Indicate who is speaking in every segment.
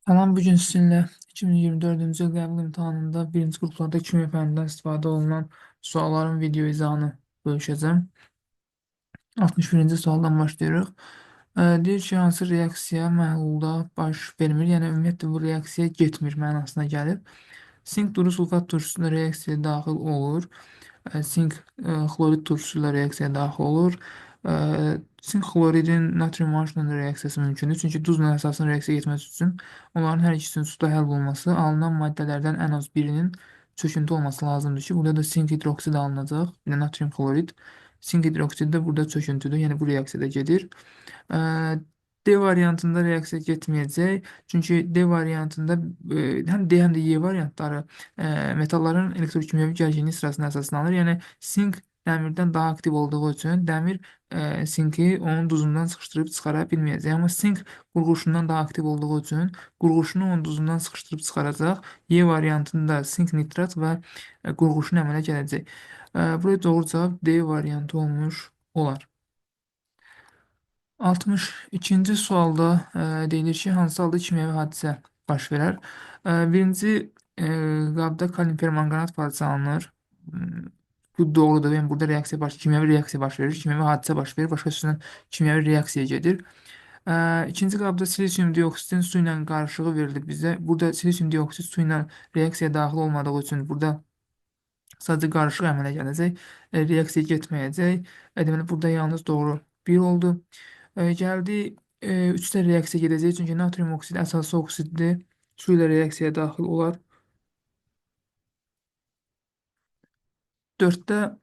Speaker 1: Salam, bu gün sizinlə 2024-cü il qəbul imtahanında birinci qruplarda kimya fənnindən istifadə olunan sualların video izahını bölüşəcəm. 61-ci sualdan başlayırıq. Deyir ki, hansı reaksiya məhlulda baş vermir, yəni ümumiyyətlə bu reaksiya getmir mənasına gəlir. Sink duru sulfat turşusuna reaksiyaya daxil olur. Sink xlorid turşusu ilə reaksiyaya daxil olur. Sink xloridin natrium OH-la reaksiyası mümkündür. Çünki duzla əsasın reaksiya getməsi üçün onların hər ikisinin suda həll olması, alınan maddələrdən ən az birinin çöküntü olması lazımdır ki, burada da sink hidroksid alınacaq, bir də natrium xlorid. Sink hidroksid də burada çöküntüdür, yəni bu reaksiyada gedir. D variantında reaksiya getməyəcək. Çünki D variantında həm D, həm də Y variantları metalların elektrokimyəvi gərginlik sırasına əsaslanır. Yəni sink dəmirdən daha aktiv olduğu üçün dəmir sinki onun duzundan sıxışdırıb çıxara bilməyəcək. Amma sink qurğuşundan daha aktiv olduğu üçün qurğuşunu onun duzundan sıxışdırıb çıxaracaq. Y variantında sink nitrat və qurğuşun əmələ gələcək. Buraya doğru cavab D variantı olmuş olar. 62-ci sualda deyilir ki, hansı halda kimyəvi hadisə baş verər? Birinci qabda kalium permanganat parçalanır. Bu doğrudur. Yəni burada reaksiya baş, kimyəvi reaksiya baş verir, kimyəvi hadisə baş verir. Başqa sözlə kimyəvi reaksiya gedir. İkinci qabda silisium dioksidin su ilə qarışığı verilib bizə. Burada silisium dioksid su ilə reaksiyaya daxil olmadığı üçün burada sadəcə qarışıq əmələ gələcək. Reaksiya getməyəcək. Deməli burada yalnız doğru 1 oldu. Gəldi 3-də reaksiya gedəcək. Çünki natrium oksid əsaslı oksiddir. Su ilə reaksiyaya daxil olar. 4-də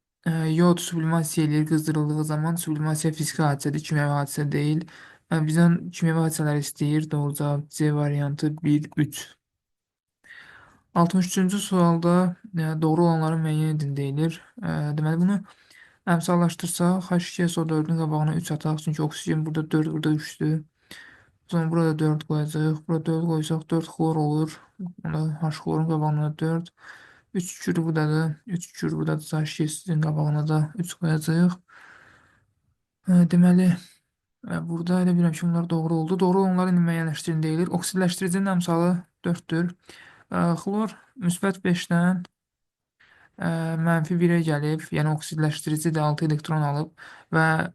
Speaker 1: yod sublimasiya eləyir qızdırıldığı zaman. Sublimasiya fiziki hadisədir, kimyəvi hadisə deyil. Bizdən kimyəvi hadisələr istəyir. Doğru cavab C variantı 1, 3. 63-cü sualda doğru olanları müəyyən edin deyilir. Deməli bunu əmsallaşdırsaq H2SO4-ün qabağına 3 ataq. Çünki oksigen burada 4, burada 3-dür. Sonra burada 4 qoyacağıq. Burada 4 qoysaq 4 xlor olur. Onda H xlorun qabağına 4. 3 kür buradadır. 3 kür buradadır. H2-nin qabağına da 3 qoyacağıq. Deməli, burada elə bilirəm ki, bunlar doğru oldu. Doğru olanları indi müəyyənləşdirin deyilir. Oksidləşdiricinin əmsalı 4-dür. Xlor müsbət 5-dən mənfi 1-ə gəlib. Yəni oksidləşdirici də 6 elektron alıb və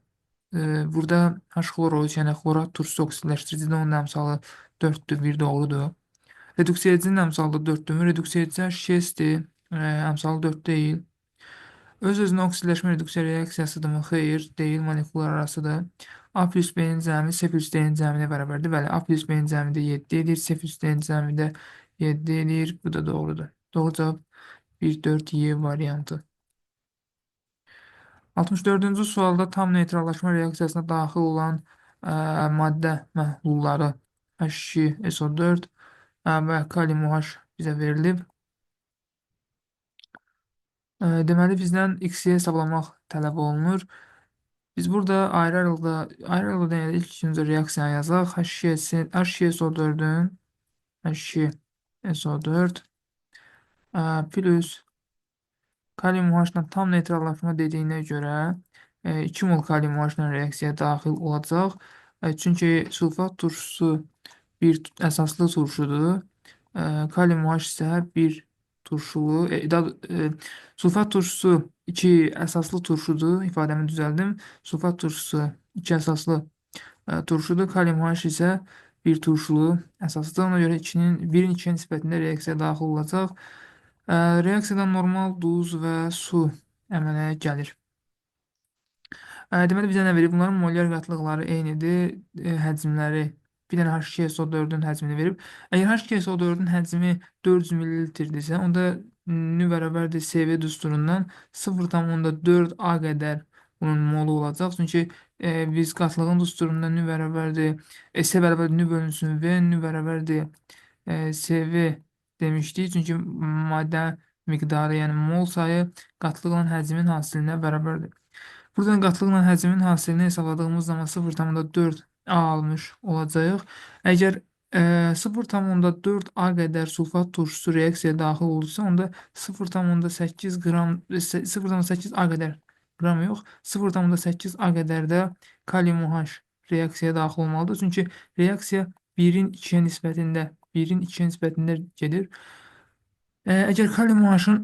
Speaker 1: burada H xlor O3, yəni xlorat turşusu oksidləşdirici də onun əmsalı 4-dür, 1 doğrudur. Reduksiya edicinin əmsalı da 4-dürmü? Reduksiya edici H2S-dir. Əmsalı 4 deyil. Öz-özünə oksidləşmə reduksiya reaksiyasıdırmı? Xeyr, deyil, molekullar arasıdır. A plus B-nin cəmi C plus D-nin cəminə bərabərdir. Bəli, A plus B-nin cəmi də 7 edir, C plus D-nin cəmi də 7 edir. Bu da doğrudur. Doğru cavab 1, 4, Y variantı. 64-cü sualda tam neytrallaşma reaksiyasına daxil olan maddə məhlulları H2SO4 və kalium OH bizə verilib. Deməli, bizdən X-i hesablamaq tələb olunur. Biz burada ayrı-ayrılıqda yəni ilk öncə reaksiyanı yazaq. H2SO4-ün H2SO4 plus kalium OH-la tam neytrallaşma dediyinə görə 2 mol kalium OH-la reaksiyaya daxil olacaq. Çünki sulfat turşusu bir əsaslı turşudur. Kalium OH isə bir turşulu, sulfat turşusu 2 əsaslı turşudur. İfadəmi düzəldim. Sulfat turşusu 2 əsaslı turşudur. Kalium OH isə bir turşulu əsaslıdır. Ona görə 1-in 2-yə nisbətində reaksiyaya daxil olacaq. Reaksiyadan normal duz və su əmələ gəlir. Deməli bizə nə verib? Bunların molyar qatlıqları eynidir. Həcmləri bir dənə H2SO4-ün həcmini verib. Əgər H2SO4-ün həcmi 400 millilitrdirsə, onda nü bərabərdir SV düsturundan 0,4 A qədər bunun molu olacaq. Çünki biz qatlığın düsturunda nü bərabərdir S bərabərdir nü bölünsün V, nü bərabərdir SV demişdik. Çünki maddə miqdarı, yəni mol sayı qatlıqla həcmin hasilinə bərabərdir. Buradan qatlıqla həcmin hasilini hesabladığımız zaman 0,4 A almış olacağıq. Əgər 0,4 A qədər sulfat turşusu reaksiyaya daxil olursa, onda 0,8 qram 0,8 A qədər qram yox, 0,8 A qədər də kalium OH reaksiyaya daxil olmalıdır. Çünki reaksiya 1-in 2-yə nisbətində 1-in 2 nisbətində gedir. Əgər kalium OH-ın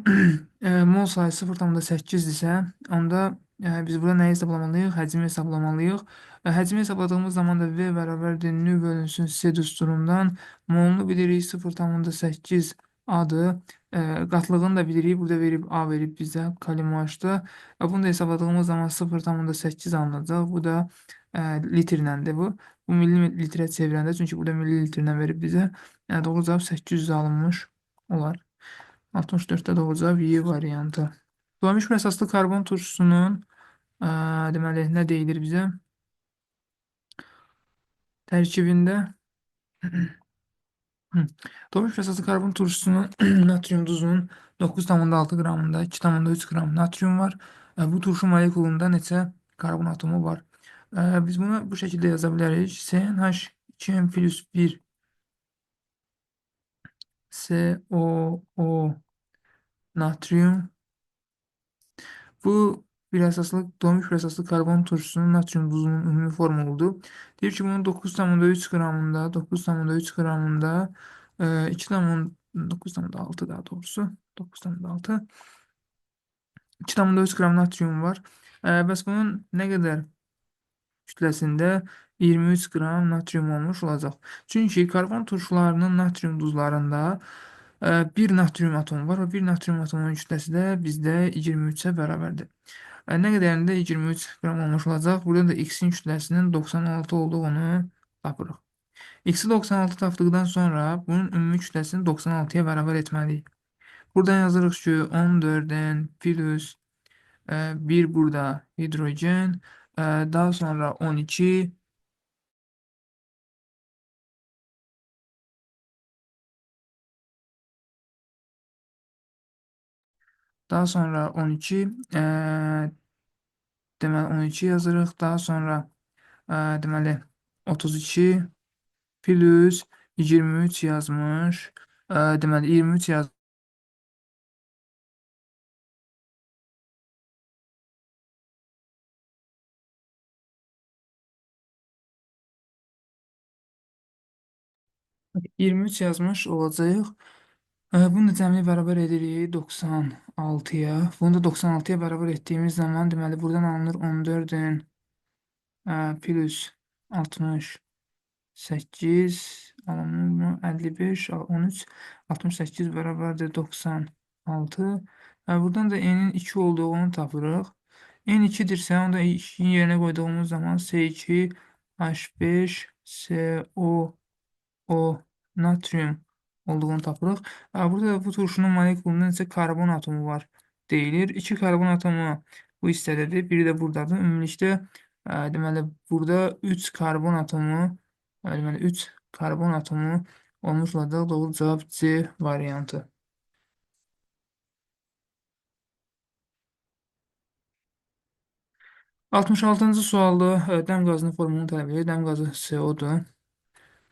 Speaker 1: mol sayı 0,8-dirsə, onda biz burada nəyi hesablamalıyıq? Həcmi hesablamalıyıq. Həcmi hesabladığımız zaman da V bərabərdir nü bölünsün C düsturundan. Molunu bilirik 0,8 A-dır. Qatlığını da bilirik. Burada verib A verib bizə kalium OH-da. Bunu da hesabladığımız zaman 0,8 alınacaq. Bu da litrləndir bu. Bu millilitrə çevirəndə, çünki burada millilitrlə verib bizə. Yəni, doğru cavab 800 alınmış olar. 64-də doğru cavab Y variantı. Dolanmış bir əsaslı karbon turşusunun deməli, nə deyilir bizə? Tərkibində dolanmış bir əsaslı karbon turşusunun natrium duzunun 9,6 qramında 2,3 qram natrium var. Bu turşu molekulunda neçə karbon atomu var? Biz bunu bu şəkildə yaza bilərik. CnH2n plus 1 COO natrium. Bu bir əsaslı, doymuş bir əsaslı karbon turşusunun natrium duzunun ümumi formuludur. Deyir ki, bunun 9,3 qramında, 9,3 qramında, 2,9,6 daha doğrusu, 9,6, 2,3 qram natrium var. Bəs bunun nə qədər kütləsində 23 qram natrium olmuş olacaq. Çünki karbon turşularının natrium duzlarında bir natrium atomu var və bir natrium atomunun kütləsi də bizdə 23-ə bərabərdir. Nə qədərində 23 qram olmuş olacaq? Burada da X-in kütləsinin 96 olduğunu tapırıq. X-i 96 tapdıqdan sonra bunun ümumi kütləsini 96-ya bərabər etməliyik. Buradan yazırıq ki, 14N plus 1 burada hidrogen, daha sonra 12, daha sonra 12, deməli 12 yazırıq. Daha sonra deməli 32 plus 23 yazmış. Deməli 23 yaz. 23 yazmış olacağıq. Bunu da cəmini bərabər edirik 96-ya. Bunu da 96-ya bərabər etdiyimiz zaman deməli buradan alınır 14-ün plus 68 alınır mı? 55, 13, 68 bərabərdir 96. Buradan da n-in 2 olduğunu tapırıq. N 2-dirsə, onda 2-nin yerinə qoyduğumuz zaman S2, H5, SO, O natrium olduğunu tapırıq. Burada da bu turşunun molekulunda neçə karbon atomu var deyilir. 2 karbon atomu bu hissədədir, biri də buradadır. Ümumilikdə deməli burada 3 karbon atomu, deməli 3 karbon atomu olmuş olacaq. Doğru cavab C variantı. 66-cı sualda dəm qazının formulunu tələb edir. Dəm qazı CO-dur.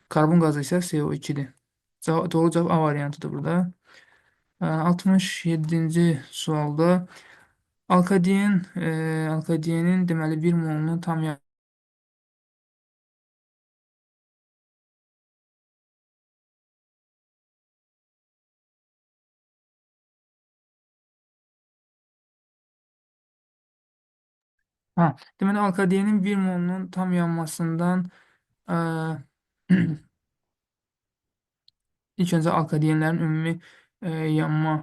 Speaker 1: Karbon qazı isə CO2-dir. Doğru cavab A variantıdır burada. 67-ci sualda alkadien, alkadienin deməli 1 molunun tam Ha, deməli alkadienin 1 molunun tam yanmasından ilk öncə alkadienlərin ümumi yanma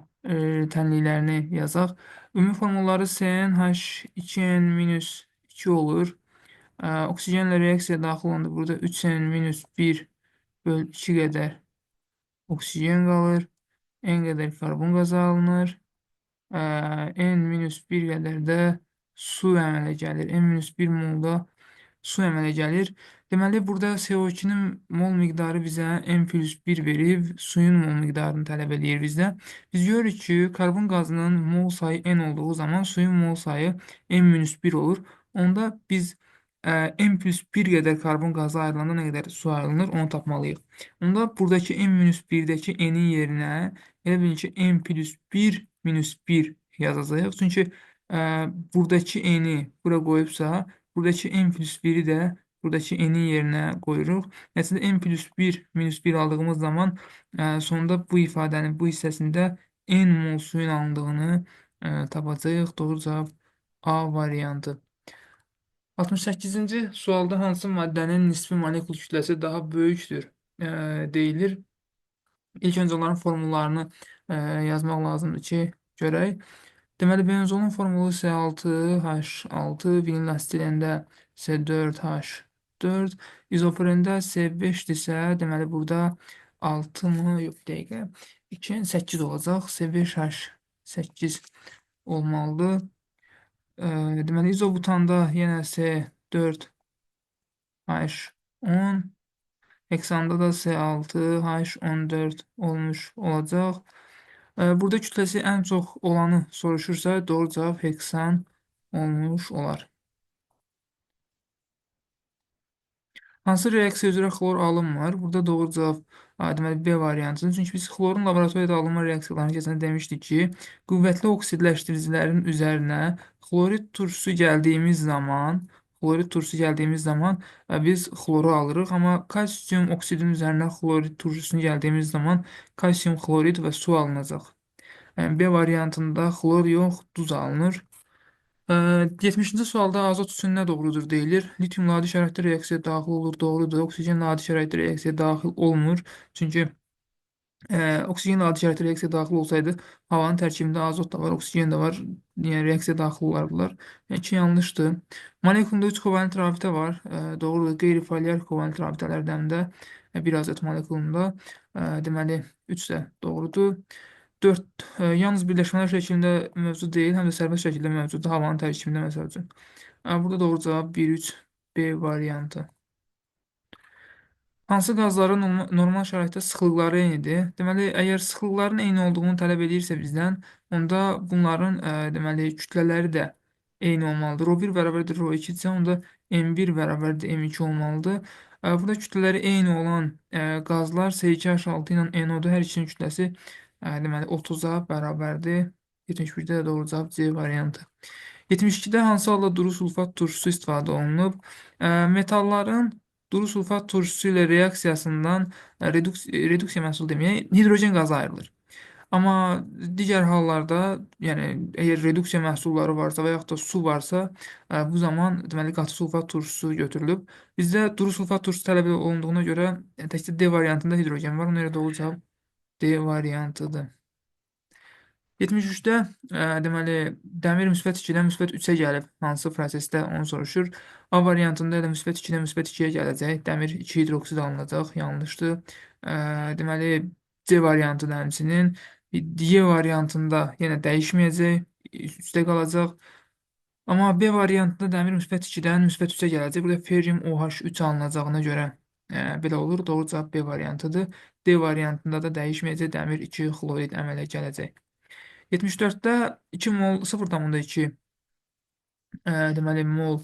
Speaker 1: tənliklərini yazaq. Ümumi formulları CnH2n-2 olur. Oksigenlə reaksiya daxil olanda burada 3N-1 böl 2 qədər oksigen qalır. N qədər karbon qazı alınır. N-1 qədər də su əmələ gəlir. N-1 molda su əmələ gəlir. Deməli, burada CO2-nin mol miqdarı bizə N plus 1 verib, suyun mol miqdarını tələb eləyir bizdə. Biz görürük ki, karbon qazının mol sayı N olduğu zaman suyun mol sayı N minus 1 olur. Onda biz N plus 1 qədər karbon qazı ayrılanda nə qədər su ayrılır, onu tapmalıyıq. Onda buradakı N minus 1-dəki N-in yerinə elə bilin ki, N plus 1 minus 1 yazacağıq. Çünki buradakı N-i bura qoyubsa, buradakı N plus 1-i də Buradakı n-in yerinə qoyuruq. Nəticədə n plus 1 minus 1 aldığımız zaman sonda bu ifadənin bu hissəsində n mol suyun alındığını tapacağıq. Doğru cavab A variantı. 68-ci sualda hansı maddənin nisbi molekul kütləsi daha böyükdür deyilir. İlk öncə onların formullarını yazmaq lazımdır ki, görək. Deməli, benzolun formulu C6H6, vinil asetilində C4H4, izoprende C5-dirsə, deməli, burada 6 mı? Yox, bir dəqiqə. 2, 8 olacaq. C5H8 olmalıdır. Deməli, izobutanda yenə C4H10, heksanda da C6H14 olmuş olacaq. Burada kütləsi ən çox olanı soruşursa, doğru cavab heksan olmuş olar. Hansı reaksiya üzrə xlor alınmır? Burada doğru cavab deməli B variantıdır. Çünki biz xlorun laboratoriyada alınma reaksiyalarını keçəndə demişdik ki, qüvvətli oksidləşdiricilərin üzərinə xlorid turşusu gəldiyimiz zaman, biz xloru alırıq, amma kalsium oksidin üzərinə xlorid turşusunu gəldiyimiz zaman kalsium xlorid və su alınacaq. Yəni B variantında xlor yox, duz alınır. 70-ci sualda azot üçün nə doğrudur deyilir. Litium adi şəraitdə reaksiyaya daxil olur, doğrudur. Oksigen adi şəraitdə reaksiyaya daxil olmur. Çünki oksigen adi şəraitdə reaksiyaya daxil olsaydı, havanın tərkibində azot da var, oksigen də var. Yəni reaksiyaya daxil olardılar. Yəni, 2 yanlışdır. Molekulunda 3 kovalent rabitə var. Doğrudur. Qeyri-polyar kovalent rabitələrdən də bir azot molekulunda. Deməli, 3 də doğrudur. 4 yalnız birləşmələr şəklində mövcud deyil, həm də sərbəst şəkildə mövcuddur havanın tərkibində məsəl üçün. Burada doğru cavab 1-3 B variantı. Hansı qazların normal şəraitdə sıxlıqları eynidir? Deməli, əgər sıxlıqların eyni olduğunu tələb edirsə bizdən, onda bunların deməli, kütlələri də eyni olmalıdır. Rho1 bərabərdir Rho2 isə onda M1 bərabərdir M2 olmalıdır. Burada kütlələri eyni olan qazlar C2H6 ilə NO-dur. Hər ikisinin kütləsi deməli 30-a bərabərdir. 71-də də doğru cavab C variantı. 72-də hansı halda duru sulfat turşusu istifadə olunub? Metalların duru sulfat turşusu ilə reaksiyasından reduksiya məhsulu deməyək, hidrogen qazı ayrılır. Amma digər hallarda, yəni əgər reduksiya məhsulları varsa və yaxud da su varsa, bu zaman deməli qatı sulfat turşusu götürülüb. Bizdə duru sulfat turşusu tələb olunduğuna görə təkcə D variantında hidrogen var. Ona görə doğru cavab D variantıdır. 73-də deməli dəmir müsbət 2-dən müsbət 3-ə gəlib. Hansı prosesdə onu soruşur. A variantında elə müsbət 2-dən müsbət 2-yə gələcək. Dəmir 2 hidroksid alınacaq. Yanlışdır. Deməli C variantı da həmçinin. Y variantında yenə dəyişməyəcək. 3-də qalacaq. Amma B variantında dəmir müsbət 2-dən müsbət 3-ə gələcək. Burada ferium OH3 alınacağına görə belə olur. Doğru cavab B variantıdır. D variantında da dəyişməyəcək. Dəmir 2 xlorid əmələ gələcək. 74-də 2 mol 0,2 deməli mol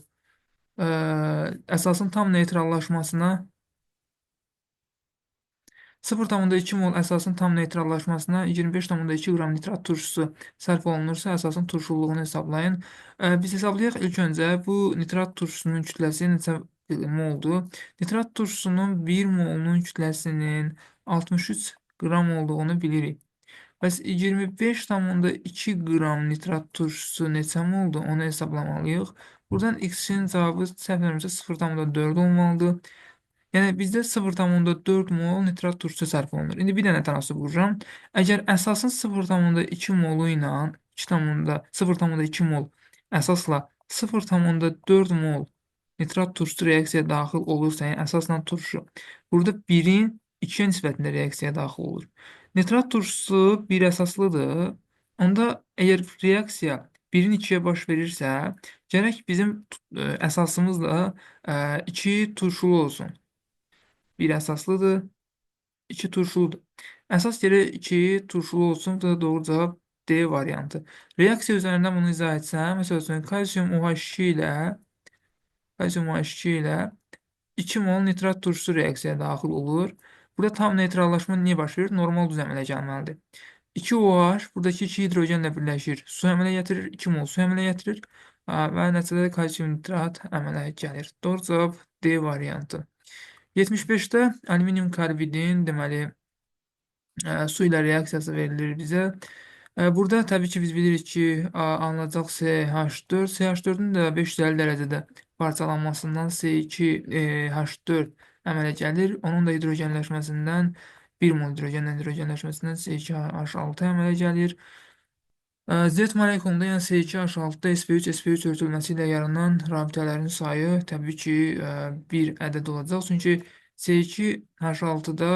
Speaker 1: əsasın tam neytrallaşmasına 0,2 mol əsasın tam neytrallaşmasına 25,2 qram nitrat turşusu sərf olunursa, əsasın turşuluğunu hesablayın. Biz hesablayaq ilk öncə bu nitrat turşusunun kütləsi neçə moldur? Nitrat turşusunun 1 molunun kütləsinin 63 qram olduğunu bilirik. Bəs 25,2 qram nitrat turşusu neçə moldur? Onu hesablamalıyıq. Buradan x-in cavabı səhv eləmirəmsə 0,4 olmalıdır. Yəni bizdə 0,4 mol nitrat turşusu sərf olunur. İndi bir dənə tənasüb qururam. Əgər əsasın 0,2 molu ilə 0,2 mol əsasla 0,4 mol nitrat turşusu reaksiyaya daxil olursa, yəni əsasla turşu, burada 1-in 2-yə nisbətində reaksiyaya daxil olur. Nitrat turşusu bir əsaslıdır. Onda əgər reaksiya 1-in 2-yə baş verirsə, gərək bizim əsasımız da 2 turşulu olsun. Bir əsaslıdır, 2 turşuludur. Əsas gərək 2 turşulu olsun. Bu da doğru cavab D variantı. Reaksiya üzərindən bunu izah etsəm, məsəl üçün kalsium OH2 ilə kalsium OH2 ilə 2 mol nitrat turşusu reaksiyaya daxil olur. Burada tam neytrallaşma niyə baş verir? Normal düz əmələ gəlməlidir. 2 OH buradakı 2 hidrogenlə birləşir. Su əmələ gətirir. 2 mol su əmələ gətirir. Və nəticədə kalsium nitrat əmələ gəlir. Doğru cavab D variantı. 75-də alüminium karbidin, deməli, su ilə reaksiyası verilir bizə. Burada təbii ki, biz bilirik ki, alınacaq CH4. CH4-ün də 550 dərəcədə parçalanmasından C2H4 əmələ gəlir. Onun da hidrogenləşməsindən 1 mol hidrogenlə hidrogenləşməsindən C2H6 əmələ gəlir. Z molekulunda, yəni C2H6-da sp3, sp3 örtülməsi ilə yaranan rabitələrin sayı təbii ki, bir ədəd olacaq. Çünki C2H6-da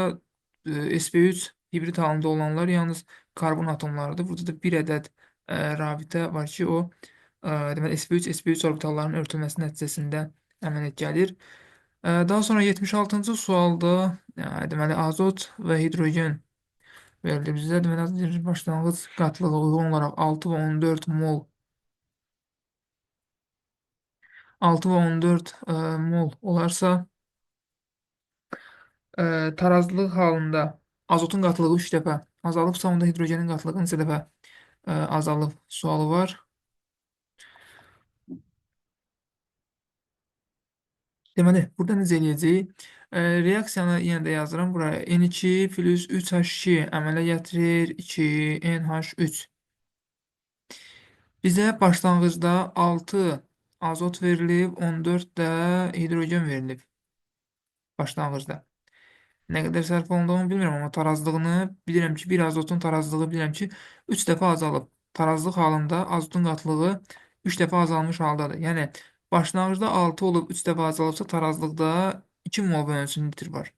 Speaker 1: sp3 hibrid halında olanlar yalnız karbon atomlarıdır. Burada da bir ədəd rabitə var ki, o deməli sp3, sp3 orbitallarının örtülməsi nəticəsində əmələ gəlir. Daha sonra 76-cı sualda deməli azot və hidrogen verilir bizə. Deməli, başlanğıc qatlığa uyğun olaraq 6 və 14 mol 6 və 14 mol olarsa tarazlıq halında azotun qatlığı 3 dəfə azalıbsa, onda hidrogenin qatlığı neçə dəfə azalıb sualı var. Deməli, burada necə eləyəcəyik? Reaksiyanı yenə də yazıram. Buraya N2 plus 3H2 əmələ gətirir 2NH3. Bizə başlanğıcda 6 azot verilib, 14 də hidrogen verilib başlanğıcda. Nə qədər sərf olunduğunu bilmirəm, amma tarazlığını bilirəm ki, bir azotun tarazlığı bilirəm ki, 3 dəfə azalıb. Tarazlıq halında azotun qatlığı 3 dəfə azalmış haldadır. Yəni, başlanğıcda 6 olub 3 dəfə azalıbsa, tarazlıqda 2 mol bölünsün litr var.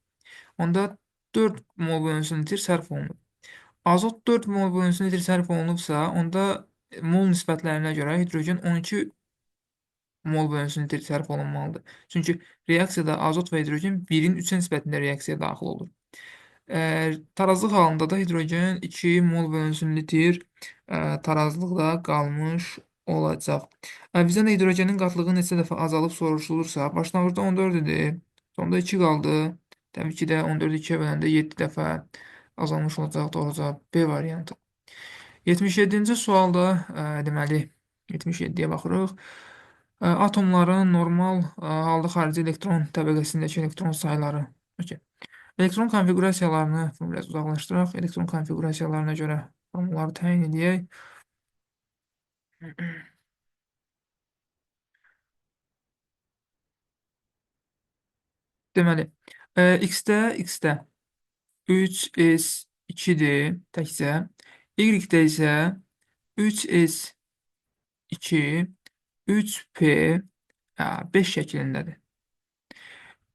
Speaker 1: Onda 4 mol bölünsün litr sərf olunub. Azot 4 mol bölünsün litr sərf olunubsa, onda mol nisbətlərinə görə hidrogen 12 mol bölünsün litr sərf olunmalıdır. Çünki reaksiyada azot və hidrogen 1-in 3-ə nisbətində reaksiyaya daxil olur. Tarazlıq halında da hidrogen 2 mol bölünsün litr tarazlıqda qalmış olacaq. Bizdən də hidrogenin qatlığı neçə dəfə azalıb soruşulursa, başlanğıcda 14 idi, sonda 2 qaldı. Təbii ki də 14-ü 2-yə böləndə 7 dəfə azalmış olacaq. Doğru cavab B variantı. 77-ci sualda, deməli, 77-yə baxırıq. Atomların normal halda xarici elektron təbəqəsindəki elektron sayları. Okay. Elektron konfiqurasiyalarını biraz uzaqlaşdıraq. Elektron konfiqurasiyalarına görə formulları təyin edək. Deməli, X-də 3S2-dir təkcə. Y-də isə 3S2, 3P, 5 şəklindədir.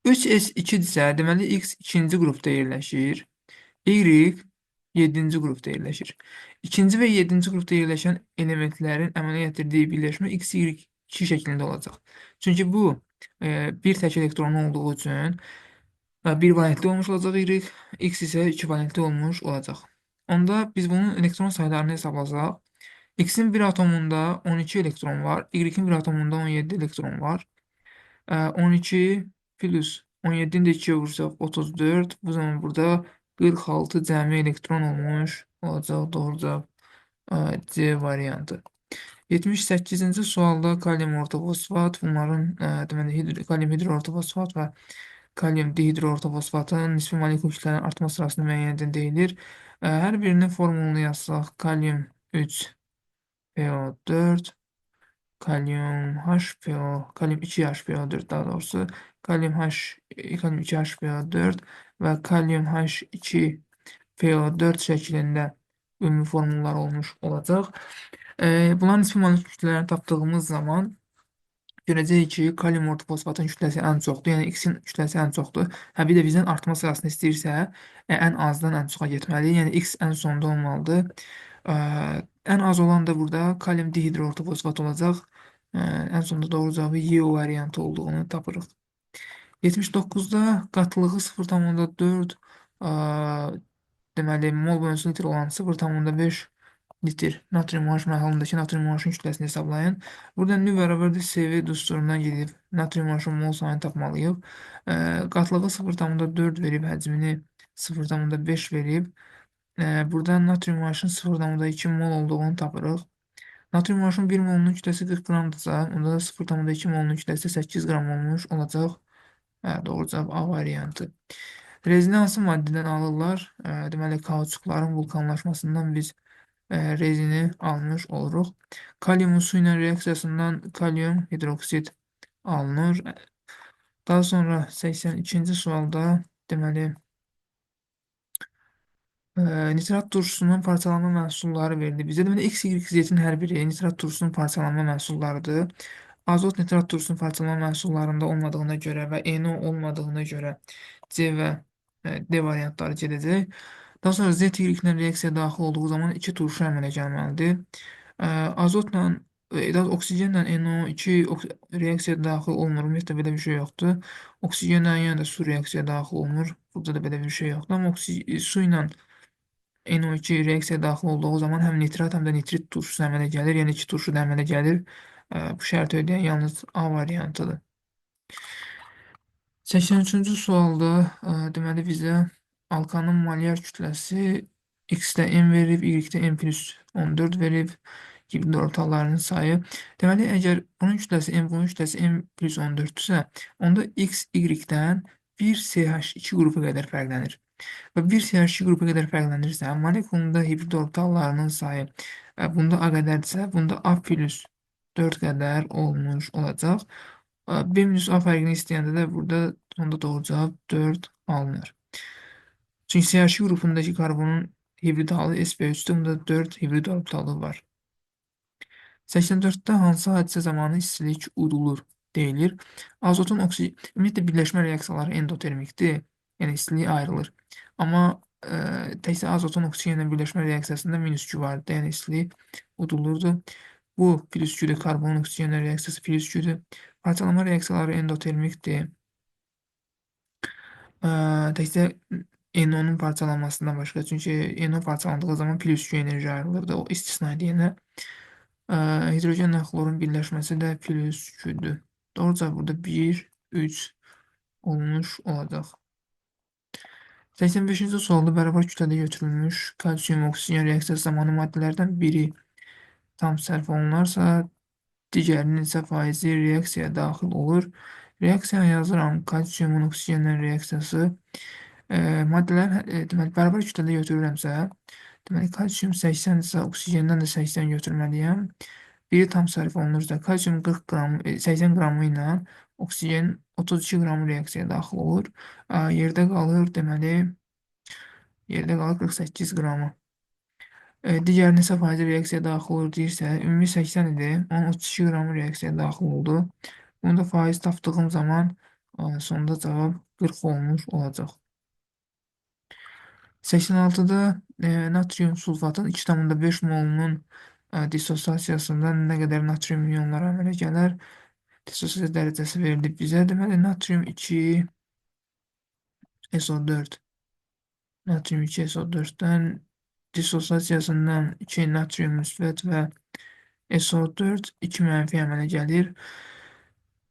Speaker 1: 3S2-dirsə, deməli, X ikinci qrupda yerləşir. Y 7-ci qrupda yerləşir. İkinci və 7-ci qrupda yerləşən elementlərin əmələ gətirdiyi birləşmə X, Y 2 şəklində olacaq. Çünki bu bir tək elektronu olduğu üçün bir valentli olmuş olacaq Y, X isə 2 valentli olmuş olacaq. Onda biz bunun elektron saylarını hesablasaq, X-in bir atomunda 12 elektron var, Y-in bir atomunda 17 elektron var. 12 plus 17-ni də 2-yə vursaq 34. Bu zaman burada 46 cəmi elektron olmuş olacaq. Doğru cavab C variantı. 78-ci sualda kalium ortofosfat, bunların deməli kalium hidroortofosfat və kalium dihidroortofosfatın nisbi molekul kütlələrinin artma sırasını müəyyən edin deyilir. Hər birinin formulunu yazsaq, kalium 3 PO4, kalium HPO, kalium 2 HPO4 daha doğrusu, kalium H, kalium 2 HPO4 və kalium H2 PO4 şəklində ümumi formullar olmuş olacaq. Bunların nisbi molekul kütlələrini tapdığımız zaman görəcəyik ki, kalium ortofosfatın kütləsi ən çoxdur, yəni X-in kütləsi ən çoxdur. Hə, bir də bizdən artma sırasını istəyirsə, ən azdan ən çoxa getməliyik. Yəni X ən sonda olmalıdır. Ən az olan da burada kalium dihidroortofosfat olacaq. Ən sonda doğru cavabı Y variantı olduğunu tapırıq. 79-da qatlığı 0,4 deməli mol bölünsün litr olan 0,5 litr natrium OH məhlulundakı natrium OH-ın kütləsini hesablayın. Burada nü bərabərdir SV düsturundan gedib natrium OH-ın mol sayını tapmalıyıq. Qatlığı 0,4 verib, həcmini 0,5 verib. Burada natrium OH-ın 0,2 mol olduğunu tapırıq. Natrium OH-un 1 molunun kütləsi 40 qramdırsa, onda da 0,2 molunun kütləsi 8 qram olmuş olacaq. Doğru cavab A variantı. Rezini hansı maddədən alırlar? Deməli, kauçukların vulkanlaşmasından biz rezini almış oluruq. Kaliumun su ilə reaksiyasından kalium hidroksid alınır. Daha sonra 82-ci sualda deməli, nitrat turşusunun parçalanma məhsulları verildi bizə. Deməli, X, Y, Z-in hər biri nitrat turşusunun parçalanma məhsullarıdır. Azot nitrat turşusunun parçalanma məhsullarında olmadığına görə və NO olmadığına görə C və D variantları gedəcək. Daha sonra Z, Y ilə reaksiya daxil olduğu zaman iki turşu əmələ gəlməlidir. Azotla, daha oksigenlə NO2 reaksiya daxil olmur. Ümumiyyətlə belə bir şey yoxdur. Oksigenlə yenə də su reaksiya daxil olmur. Burada da belə bir şey yoxdur. Amma su ilə NO2 reaksiya daxil olduğu zaman həm nitrat, həm də nitrit turşusu əmələ gəlir. Yəni iki turşu da əmələ gəlir. Bu şərti ödəyən yalnız A variantıdır. 83-cü sualda deməli bizə alkanın molyar kütləsi X-də M verib, Y-də M plus 14 verib, hibrid orbitallarının sayı. Deməli, əgər bunun kütləsi M, bunun kütləsi M plus 14-dürsə, onda X, Y-dən 1 CH2 qrupu qədər fərqlənir. Və 1 CH2 qrupu qədər fərqlənirsə, molekulunda hibrid orbitallarının sayı bunda A qədərdirsə, bunda A plus 4 qədər olmuş olacaq. B minus A fərqini istəyəndə də burada onda doğru cavab 4 alınır. Çünki CH2 qrupundakı karbonun hibrid halı sp3-dür, bunda 4 hibrid orbitalı var. 84-də hansı hadisə zamanı istilik udulur deyilir. Azotun oksigen, ümumiyyətlə birləşmə reaksiyaları endotermikdir, yəni istilik ayrılır. Amma təkcə azotun oksigenlə birləşmə reaksiyasında minus 2 vardı, yəni istilik udulurdu. Bu plus 2-dür, karbonun oksigenlə reaksiyası plus 2-dür. Parçalama reaksiyaları endotermikdir. Təkcə NO-nun parçalanmasından başqa. Çünki NO parçalandığı zaman plus 2 enerji ayrılırdı. O istisna idi yenə. Hidrogenlə xlorun birləşməsi də plus 2-dür. Doğru cavab burada 1, 3 olmuş olacaq. 85-ci sualda bərabər kütlədə götürülmüş kalsium oksigen reaksiyası zamanı maddələrdən biri tam sərf olunarsa, digərinin isə faizi reaksiyaya daxil olur. Reaksiyanı yazıram. Kalsiumun oksigenlə reaksiyası. Maddələr deməli, bərabər kütlədə götürürəmsə, deməli, kalsium 80-dirsə, oksigendən də 80 götürməliyəm. Biri tam sərf olunursa, kalsium 40 qram, 80 qramı ilə oksigen 32 qramı reaksiyaya daxil olur. Yerdə qalır, deməli, yerdə qalır 48 qramı. Digər neçə faizi reaksiyaya daxil olur deyirsə, ümumi 80 idi. Onun 32 qramı reaksiyaya daxil oldu. Bunu da faiz tapdığım zaman sonda cavab 40 olmuş olacaq. 86-da natrium sulfatın 2,5 molunun dissosiasiyasından nə qədər natrium iyonları əmələ gələr? Dissosiasiya dərəcəsi verilib bizə. Deməli, natrium 2 SO4. Natrium 2 SO4-dən dissosiasiyasından 2 natrium müsbət və SO4 2 mənfi əmələ gəlir.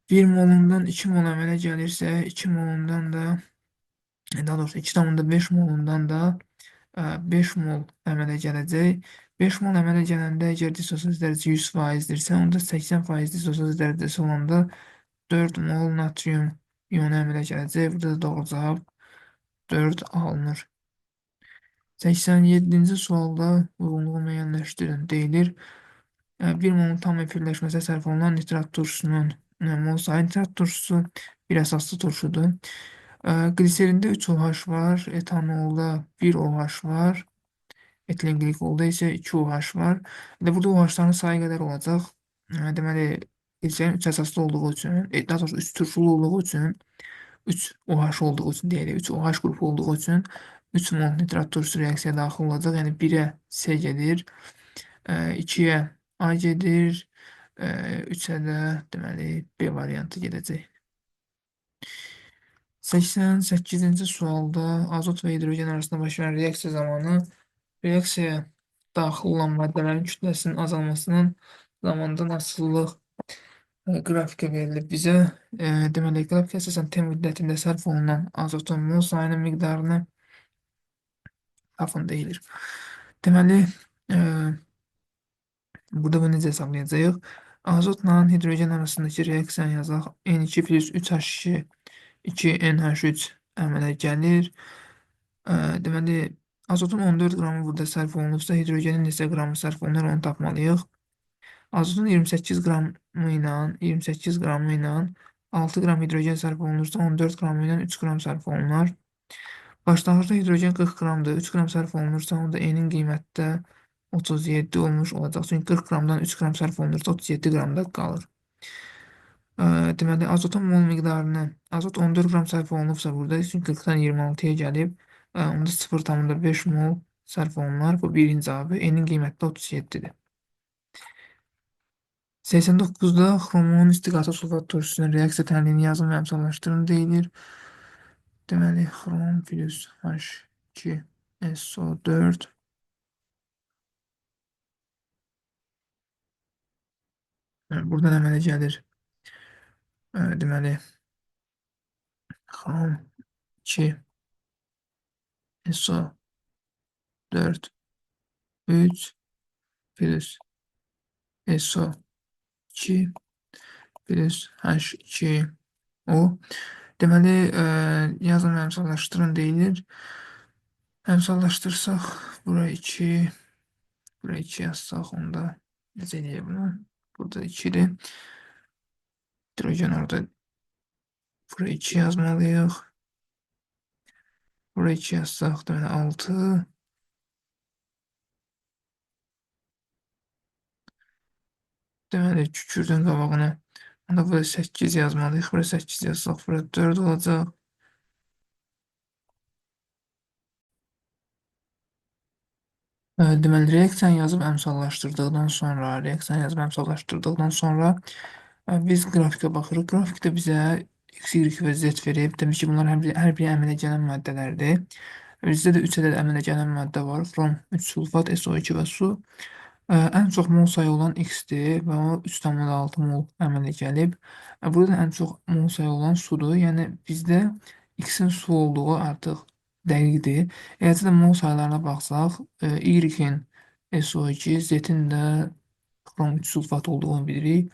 Speaker 1: 1 molundan 2 mol əmələ gəlirsə, 2 molundan da, daha doğrusu 2,5 molundan da 5 mol əmələ gələcək. 5 mol əmələ gələndə əgər dissosiasiya dərəcəsi 100%dirsə, onda 80% dissosiasiya dərəcəsi olanda 4 mol natrium iyonu əmələ gələcək. Burada da doğru cavab 4 alınır. 87-ci sualda uyğunluğu müəyyənləşdirin deyilir. 1 molun tam efirləşməsinə sərf olunan nitrat turşusunun mol sayı. Nitrat turşusu bir əsaslı turşudur. Gliserində 3 OH var, etanolda 1 OH var, etilen glikolda isə 2 OH var. Və burada OH-ların sayı qədər olacaq. Deməli, gliserin 3 əsaslı olduğu üçün, daha doğrusu 3 turşulu olduğu üçün, 3 OH olduğu üçün deyək, 3 OH qrupu olduğu üçün 3 mol nitrat turşusu reaksiyaya daxil olacaq. Yəni 1-ə C gedir, 2-yə A gedir, 3-ə də deməli B variantı gedəcək. 88-ci sualda azot və hidrogen arasında baş verən reaksiya zamanı reaksiyaya daxil olan maddələrin kütləsinin azalmasının zamandan asılılıq qrafika verilib bizə. Deməli, qrafik əsasən T müddətində sərf olunan azotun mol sayının miqdarını tapın deyilir. Deməli, Burada bunu necə hesablayacağıq? Azotla hidrogen arasındakı reaksiyanı yazaq. N2 plus 3H2 2NH3 əmələ gəlir. Deməli, azotun 14 qramı burada sərf olunubsa, hidrogenin neçə qramı sərf olunur, onu tapmalıyıq. Azotun 28 qramı ilə 28 qramı ilə 6 qram hidrogen sərf olunursa, 14 qramı ilə 3 qram sərf olunar. Başlanğıcda hidrogen 40 qramdır. 3 qram sərf olunursa, onda N-in qiyməti də 37 olmuş olacaq. Çünki 40 qramdan 3 qram sərf olunursa, 37 qram da qalır. Deməli, azotun mol miqdarını, azot 14 qram sərf olunubsa burada, çünki 40-dan 26-ya gəlib, onda 0,5 mol sərf olunar. Bu birinci cavabı. N-in qiyməti də 37-dir. 89-da xromun istiqatı sulfat turşusunun reaksiya tənliyini yazın və əmsallaşdırın deyilir. Deməli, xrom plus H2 SO4 buradan əmələ gəlir. Deməli, xrom 2 SO4 3 plus SO2 plus H2O. Deməli, yazın və əmsallaşdırın deyilir. Əmsallaşdırsaq, bura 2, bura 2 yazsaq, onda necə eləyək bunu? Burada 2-dir. Hidrogen orada bura 2 yazmalıyıq. Bura 2 yazsaq, deməli 6. Deməli, kükürdün qabağına. Onda burada 8 yazmalıyıq. Bura 8 yazsaq, bura 4 olacaq. Deməli, reaksiyanı yazıb əmsallaşdırdıqdan sonra, biz qrafikə baxırıq. Qrafikdə bizə X, Y və Z verib. Demək ki, bunlar hər biri əmələ gələn maddələrdir. Bizdə də 3 ədəd əmələ gələn maddə var. Xrom 3 sulfat, SO2 və su. Ən çox mol sayı olan X-dir və o 3,6 mol əmələ gəlib. Burada ən çox mol sayı olan sudur. Yəni bizdə X-in su olduğu artıq dəqiqdir. Eləcə də mol saylarına baxsaq, Y-in SO2, Z-in də xrom 3 sulfat olduğunu bilirik.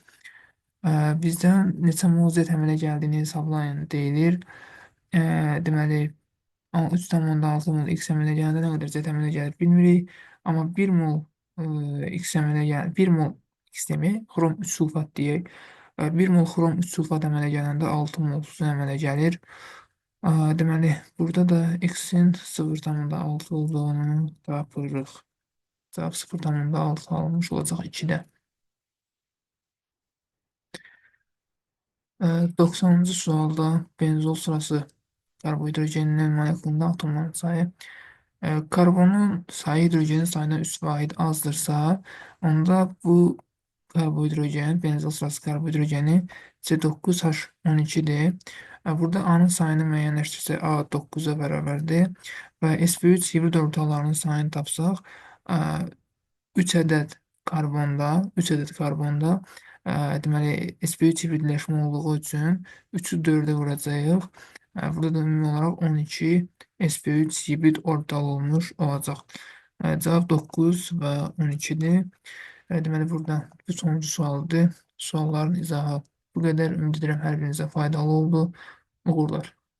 Speaker 1: Bizdən neçə mol Z əmələ gəldiyini hesablayın deyilir. Deməli, 3,6 mol X əmələ gələndə nə qədər Z əmələ gəlir bilmirik. Amma 1 mol X əmələ gəlir, 1 mol X demək, xrom 3 sulfat deyək. 1 mol xrom 3 sulfat əmələ gələndə 6 mol su əmələ gəlir. Deməli, burada da X-in 0,6 olduğunu tapırıq. Cavab 0,6 alınmış olacaq 2-də. 90-cı sualda benzol sırası karbohidrogeninin molekulunda atomların sayı. Karbonun sayı hidrogenin sayından 3 vahid azdırsa, onda bu karbohidrogen, benzol sırası karbohidrogeni C9H12-dir. Burada A-nın sayını müəyyənləşdirsək, A 9-a bərabərdir və sp3 hibrid orbitallarının sayını tapsaq, 3 ədəd karbonda, 3 ədəd karbonda deməli sp3 hibridləşmə olduğu üçün 3-ü 4-ə vuracağıq. Burada da ümumi olaraq 12 sp3 hibrid orbital olmuş olacaq. Cavab 9 və 12-dir. Deməli burada bu sonuncu sualdır. Sualların izahı bu qədər. Ümid edirəm hər birinizə faydalı oldu. Uğurlar.